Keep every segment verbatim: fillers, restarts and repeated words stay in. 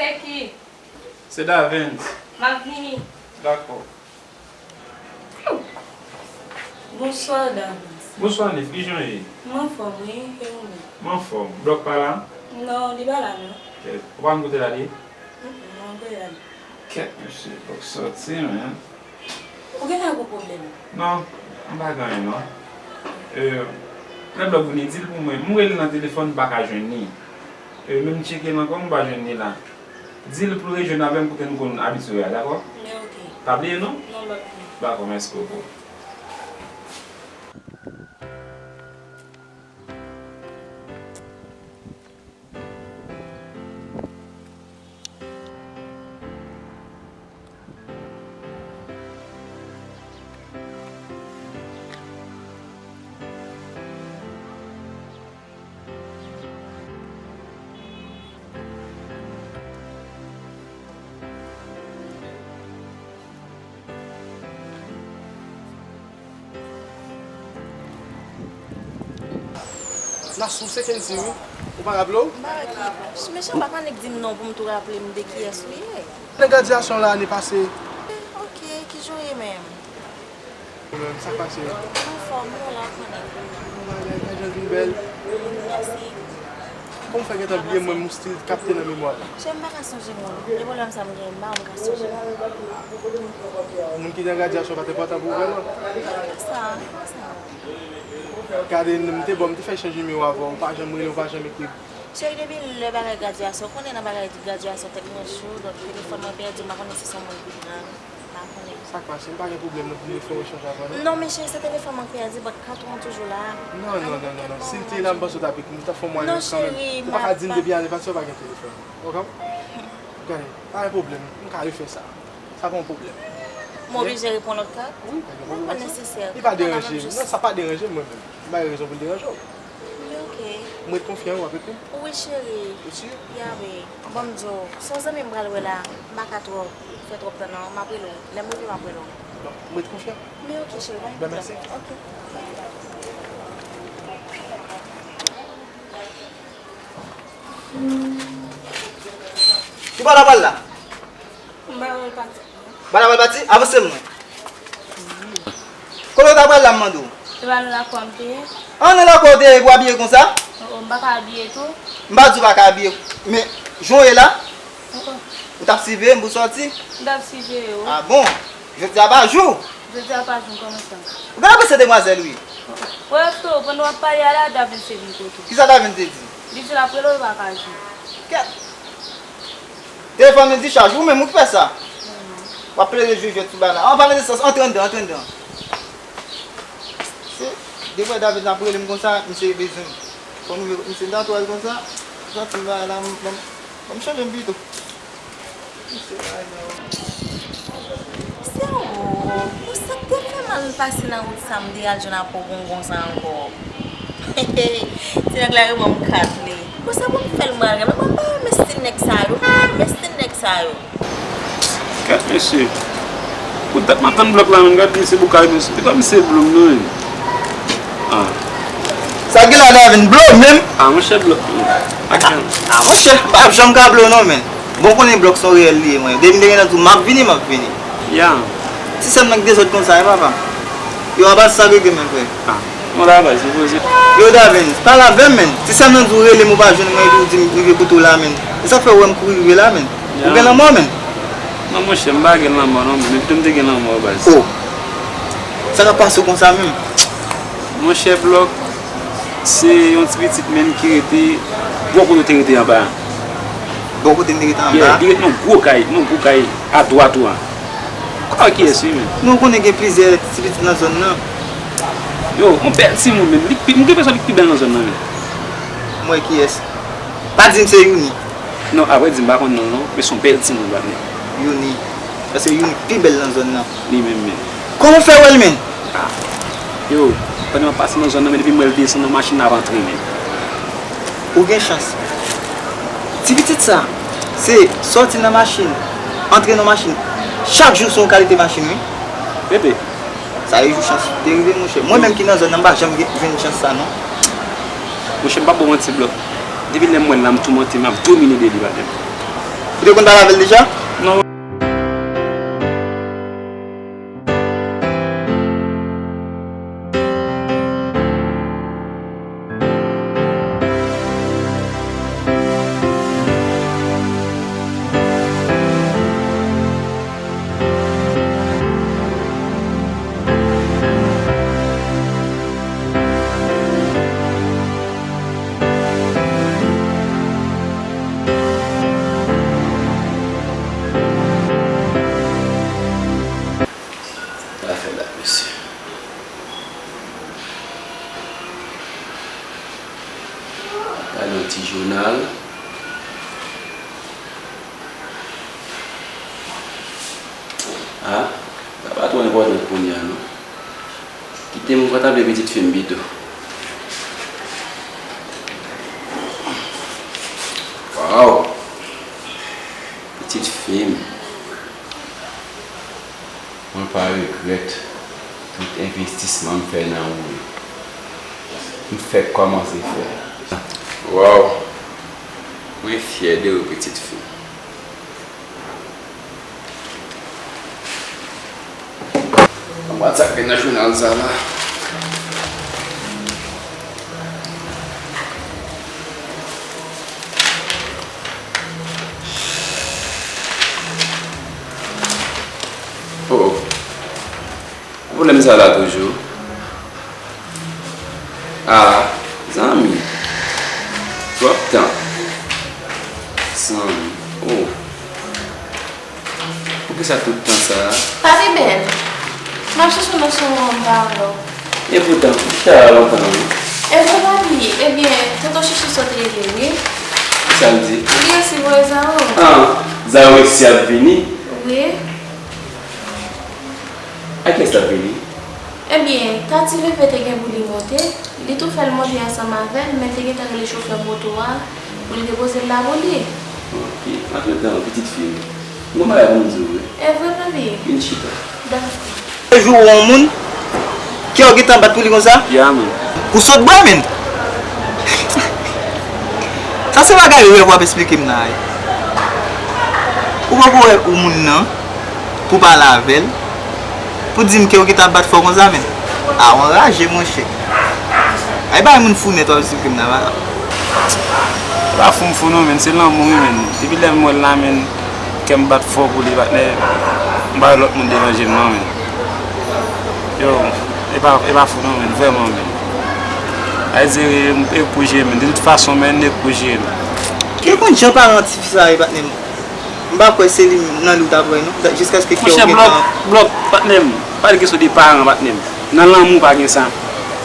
Se ki? Se Davens. M ap vini. Dakò. Bonswa, Davens. Bonswa, Nif. Kijan w ye? M anfòm, wi. E ou menm? M anfòm. Blòk pa la? Non, li pa la, non. Kèt. Ou pa konn kote l ale? Mm, mm, m pa konn kote l ale. Kèt, mesye. Blòk sòti, men. Ou genlè gen pwoblèm? Non, m pa gen anyen, non. E, lè Blòk vini, di l pou mwen. M rele l nan telefòn, m pa ka jwenn li. E, menm m tcheke l ankò, m pa jwenn li la. Di l pou l rejwenn avè m kote nou konn abitye wè a, dakò? Men oke. Pa bliye non? Non, m pa bliye. Dakò, mèsi bokou. Nasou, se Kendy, wi. Ou pa raple w? M pa wè ki. Mesye, m pa pannik di m non pou m tou raple m de kiyès ou ye. Nan gradyasyon la ane pase. Ok, kijan w ye menm? Ou menm, sa k pase? Anfòm, nou la konnen. Bon bagay, gad jan l vin bèl. Mèsi. Kòman w fè gentan bliye mwen, m stil kapte nan memwa w? Cheri, m pa ka sonje moun. E pwoblèm sa m genyen, m pa janm ka sonje moun. Moun ki nan gradyasyon pa t enpòtan pou ou vrèman? Sa, sa. Gade, m te bon, m te fè chanj nimewo avè w, ou pa janm rele, ou pa janm ekri. Cheri, depi lè bagay gradyasyon, ou konnen nan bagay gradyasyon tèt mwen cho, donk telefòn mwen pèdi, m pa konnen si se yon moun ki pran l, m pa konnen. Sa k pase? M pa gen pwoblèm non pou m fè yon echanj avè w non. Non, men cheri, se telefòn mwen ki pèdi, but kat ou an toujou la. Non, non, non, non, non. Si l te la, m panse w t ap ekri m, m t ap fè yon mwayen kanmenm. Ou pa ka di m depi ane pase w pa gen telefòn. Oke? Gade, pa gen pwoblèm, m ka refè sa. Sa pa yon pwoblèm. M oblije reponn lòt kat? Wi, pa gen pwoblèm. Non, pa nesesè. Li pa deranje m. Non, sa pa deranje m, mwen menm. M pa gen rezon pou l deranje w. Men oke. M ret konfyan, w ap ekri m? Wi, cheri. Ou si? Ya, wi. Bon, m di w, se yon zanmi m pral wè la. M pa ka twò fè twòp tan, non. M ap rele w. Lè m rive, m ap rele w. Bon, m ret konfyan. Men oke, cheri, pa gen pwoblèm. Ben, mèsi. Oke. Ki bò w ta pral la? M pa wè l pati. Ou pa ta pral pati? Avanse mwen. Kote w ta pral la, m mande w? Se pa nan lakou a m te ye? An, nan lakou a w te ye pou w abiye konsa? O, o, m pa ka abiye tou. M pa di w pa ka abiye, men jan w ye la? O, o. Ou t ap siveye m pou sòti? M t ap siveye w. A bon? Jodi a pa jou? Jodi a pa jou, kòman sa? Ou genlè panse demwazèl, wi. Wè, freo, pandan w ap pale a la, Davens te vin kote w. Kisa Davens te di? Li di l ap rele w, li pa ka jwenn ou. Kèt! Telefòn li dichaj, ou menm ou k fè sa. W ap plede jwe jwèt sou bagay la. An palan de sa, antre anndan, antre anndan. Se, depi w wè Davens ap rele m konsa, misye bezwen m. Fò m rive kot misye, m ta twal konsa, santi m bagay la, m, ban m, ban m chanje m pito. Misye bagay la. Se ou, ou sa k te fè m al pase nan wout sa m te al jwenn apre w konsa ankò. Ti nèg la reponn m kat li. Bon, sa pou m fè l mwen al renmen? Mwen pa renmen stil nèg sa yo. M pa renmen stil nèg sa yo. Gad mesye. Pou dat m ap tann Blòk la menm, gad misye boukay mesye. Se pa misye blo m non menm. Ah. Sa gen la Davens, blo w menm? Ah, monchè, Blòk menm. Ah, monchè, pa ap janm ka blo w non menm. Bon, konnen Blòk se yon reyèl li ye, mwen. Depi m te gentan di w, m ap vini, m ap vini. Ya. Ti sè m nan k dezòd konsa, e papa. Yo, anba sa rete, men frè. Ah, bon, la baz, se poze. Yo, Davens, pale avè m, men. Ti sè m nan di w rele m, ou pa jwenn mwen, epi w di m rive kote w la, men. E sa k fè w wè m kouri rive la, men. Ou gen lanmò, men. Non, monchè, m pa gen lanmò, non, men pito m te gen lanmò, baz. Oh. Sa k ap pase w konsa menm? Monchè, Blòk, se yon ti pitit, men, ki rete bò kote w te rete anba a. Bò kote m te rete anba a? Yeah, li rete nan gwo kay, nan gwo kay, adwat ou a. Ou pa wè kiyès li, men. Men ou konnen gen plizyè ti pitit nan zòn nan. Yo, yon bèl timoun, men. Li k pi, m gen enpresyon li k pi bèl nan zòn nan, men. M wè kiyès. Pa di m se Youni. Non, avrèdi, m pa konn non l, non. Men se yon bèl timoun, patnè. Youni. Paske Youni pi bèl nan zòn nan. Li menm, men. Kòman w fè wè l, men? Ah. Yo, pandan m ap pase nan zòn nan, men depi m wè l desann nan machin, l ap antre, men. Ou gen chans. Ti pitit sa, se sòti nan machin, antre nan machin. Chak jou se yon kalite machin, wi. Pepe. Sa e jou chans te rive, monchè. Mwen menm ki nan zòn nan, m pa janm gen, jwenn chans sa, non. Monchè, m p ap ba w manti, Blòk. Depi lè m wè l la, m toumante, m ap domine de li, patnè. Ou te konn pale avè l deja? Non. Afè la, mesye. Gade yon ti jounal. Ah, sa pa twò enpòtan kounye a, non. Kite m kontanple pitit fi m pito. Waw! Pitit fi m. Mwen pa regrèt tout envestisman m fè nan ou yo. M fèk kòmanse fè. Waw! Mwen fyè de ou, pitit fi m. Ann wè sa k gen nan jounal sa la. Oh, oh. Pwoblèm sa la toujou. Ah, zanmi. Twòp tan. Zanmi. Oh. Poukisa tout tan sa a? Papi Ben, m ap chèche w nan chanm ou an, m pa wè w. Epoutan, m chita la lontan wi. E vre papi? Ebyen, tonton Chichi sot rele wi. Kisa l di? Li resi voye Zaro. Ah, Zaro resi ap vini? Wi. A kiyès l ap vini? Ebyen, Tati Veve te gen pou li monte, li tou fè l monte ansanm avè l, men l te gentan rele chofè moto a pou li depoze l la pou li. Ok, antretan, pitit fi m, m gon bagay pou m di w wi. E vre, papi? Vin chita. Dakò. Jou ou wè yon moun, kè w gentan bat pou li konsa? Ya, man. Ou sot bwè, menm? Sa se bagay rèv w ap esplike m nan, wi. Ou poko wè ou moun nan, pou pale avè l, pou di m ke ou gentan ap bat fò konsa, menm. A, w anraje, monchè. Ay, bay moun fou nèt w ap esplike m nan, pa. E pa fou m fou non, menm. Se lanmou, wi, menm. Depi lè m wè l la, menm, kè m bat fò pou li, patnè. M pa wè lòt moun deranje m non, menm. Yo, e pa, e pa fou non, menm, vrèman, menm. Ay, se, e pou jere, menm. De tout fason, menm, e pou jere, menm. Ke konn jan paran ti fi sa ye, patnè m? M pa kwè se li nan li w t ap wè non, jiskaske kè w gentan. Monchè, Blòk, Blòk, patnè m, pa de kesyon de paran, patnè m. Nan lanmou pa gen sa.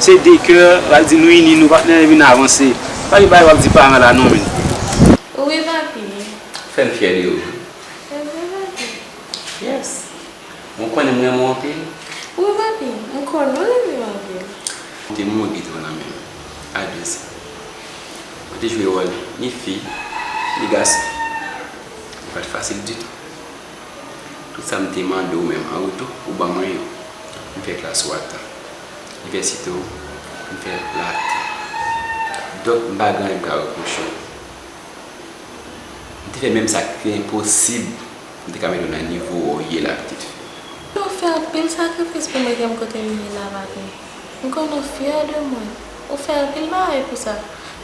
Se de kè, sa vle di nou ini nou, patnè, epi n avanse. Pa gen bagay w ap di paran la non, menm. Wi, papi. Fè m fyè de ou. Fè m fyè, papi. Yes. Ou konnen m renmen w anpil. Wi, papi, m konnen w renmen m anpil. Ou te mouri tou nan men m. Adye sa. Ou te jwe wòl ni fi, ni gason. Li pa t fasil ditou. Tout sa m te mande w menm an retou, ou ban mwen yo. M fè klas ou a tan. Inivèsite w, m fè l a tan. Donk, m pa gen anyen m ka repwoche w. M te fè menm sa k te enposib pou m te ka mete w nan nivo w ye la, pitit fi. Ou fè anpil sakrifis pou mete m kote m ye la, papi. M konnen w fyè de mwen. Ou fè anpil bagay pou sa.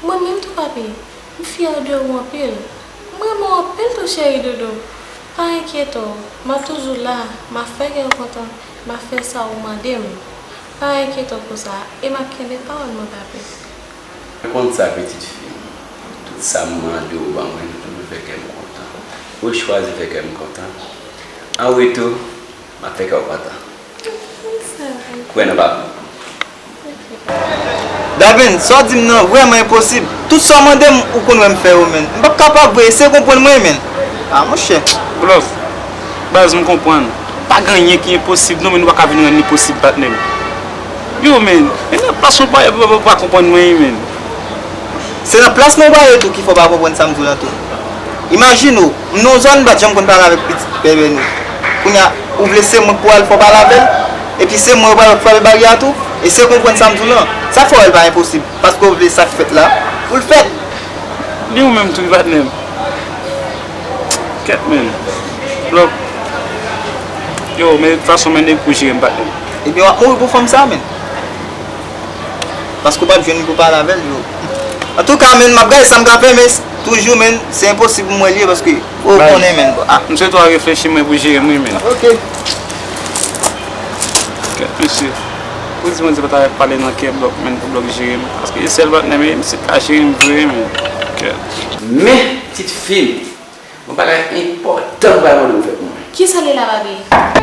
Mwen menm tou, papi, m fyè de ou anpil. M renmen w anpil tou, cheri doudou. Pa enkyete w, m ap toujou la, m ap fè kè w kontan, m ap fè sa ou mande m. Pa enkyete w pou sa, e m ap kenbe pawòl mwen, papi. Mwen konn sa, pitit fi m. Tout sa m mande w ban mwen, ou toujou fè kè m kontan. Ou chwazi fè kè m kontan. An retou, m ap fè kè w kontan. Kwè nan papa. Daven, sa w di m nan vrèman enposib. Tout sa w mande m, ou konn wè m fè yo, menn. M p ap kapab vre, eseye konprann mwen, menn. A, monchè. Blòf, baz, m konprann. Pa gen anyen ki enposib, non, men nou pa ka vin rann li posib, patnè m. Yo, menn, men nan plas mwen pa, pa, pa, pa konprann mwen, menn. Se nan plas mwen pa ye tou ki fè w pa konprann sa m di w lan tou. Imajine w, m nan yon zòn, m pa t janm konn pale avèk pitit bèbè nou. Kounye a, ou vle se mwen k pou al fè w pale avè l? Epi se mwen yo pral frape baryè a tou? Eseye konprann sa m di w lan. Sa k fè w wè l pa enposib? Paske w vle sa k fèt la, pou l fèt. Ni ou menm tou, wi, patnè m. Kèt, men. Blòk. Yo, men de tout fason, men, nèg pou jere m, patnè. Ebyen, w ap mouri pou fanm sa, men. Paske w p ap jwenn li pou pale avè l, yo. Antouka, men, m ap gade sa m ka fè, men toujou, men, se enposib pou mwen li ye, paske, ou konnen, men, bon, ah. M swete w reflechi, men, pou jere m, wi, men. Ok. Kèt, mesye. Pou di Bondye pa ta pale nan kè Blòk, men, pou Blòk jere m. Paske e sèl patnè m ye, misye ka jere m vre, men. Kèt. Men, pitit fi m. Yon bagay enpòtan m pral mande w fè pou mwen. Kisa li la, papi?